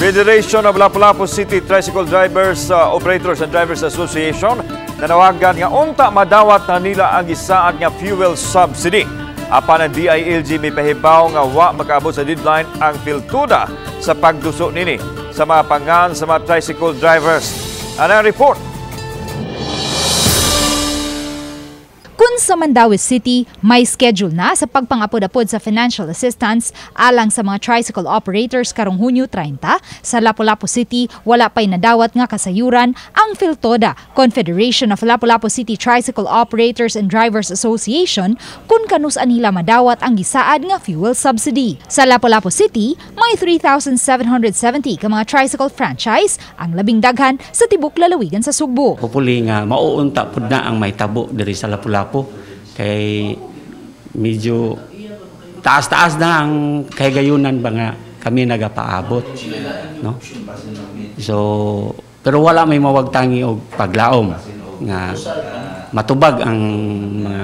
Federation of Lapu-Lapu City Tricycle Drivers Operators and Drivers Association nanawagan nga unta madawat na nila ang gisaad nga fuel subsidy. Apan ang DILG mipahibaw nga wa makaabot sa deadline ang Philtoda sa pagduso nini sa mga pangan sa mga tricycle drivers. Ano ang report? Kung sa Mandaue City, may schedule na sa pagpangapod-apod sa financial assistance alang sa mga tricycle operators karong Hunyo 30, sa Lapu-Lapu City, wala pa'y nadawat nga kasayuran ang Philtoda, Confederation of Lapu-Lapu City Tricycle Operators and Drivers Association, kung kanus nila madawat ang gisaad nga fuel subsidy. Sa Lapu-Lapu City, may 3,770 ka mga tricycle franchise, ang labing daghan sa tibok lalawigan sa Sugbo. Hopefully nga mauunta pud na ang mahitabo diri sa Lapu-Lapu kay medyo taas-taas na ang kahigayunan ba nga kami nagapaabot, no? So pero wala may mawagtangi og paglaom nga matubag ang mga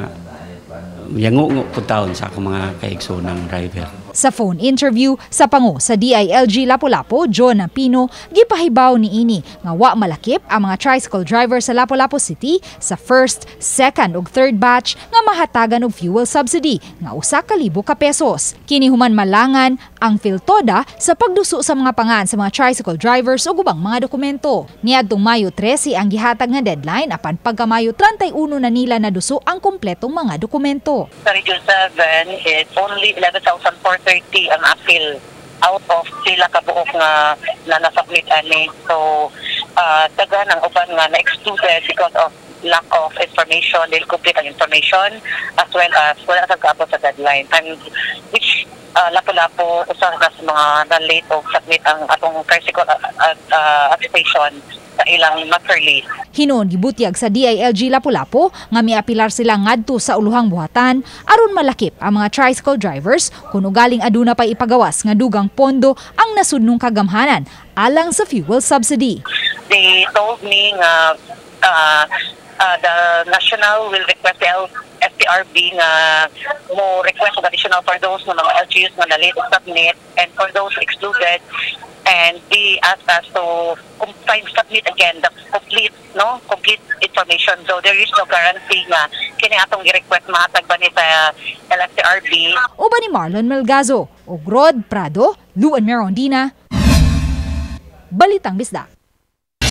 yangungo pud taon sa akong mga kaigsoonang driver. Sa phone interview sa pango sa DILG Lapu-Lapu, John Pino, gipahibaw ni ini nga wa malakip ang mga tricycle driver sa Lapu-Lapu City sa first, second ug third batch nga mahatagan og fuel subsidy nga 1,000 ka pesos. Kini human malangan ang Philtoda sa pagduso sa mga pangan sa mga tricycle drivers ug ubang mga dokumento. Niadtong Mayo 13 ang gihatag nga deadline, apan pagka Mayo 31 na nila naduso ang kumpletong mga dokumento. Sa Region 7 is only 11,430 ang appeal out of sila kabuok nga na nasubmit ani. So daghan ang uban nga na-excluded because of lack of information, dili complete ang information, as well as wala sa kaabot sa deadline. And which Lapu-Lapu usa ka sa mga na-late og submit ang atong tricycle attestation sa ilang master list. Hinuon gibutyag sa DILG Lapu-Lapu nga miapilar sila ngadto sa uluhang buhatan aron malakip ang mga tricycle drivers kung ugaling aduna pay ipagawas nga dugang pondo ang nasudnong kagamhanan alang sa fuel subsidy. They told me nga the national will request the LTFRB nga mo request og additional for those nga mga LGUs nga na-late submit and for those excluded, and they asked us to submit again the complete, no, complete information. So there is no guarantee nga kini atong gi-request mahatag ba ni sa LTFRB. Uban ni Marlon Melgazo ug Rod Prado, Luan Merondina, Balitang Bisdak.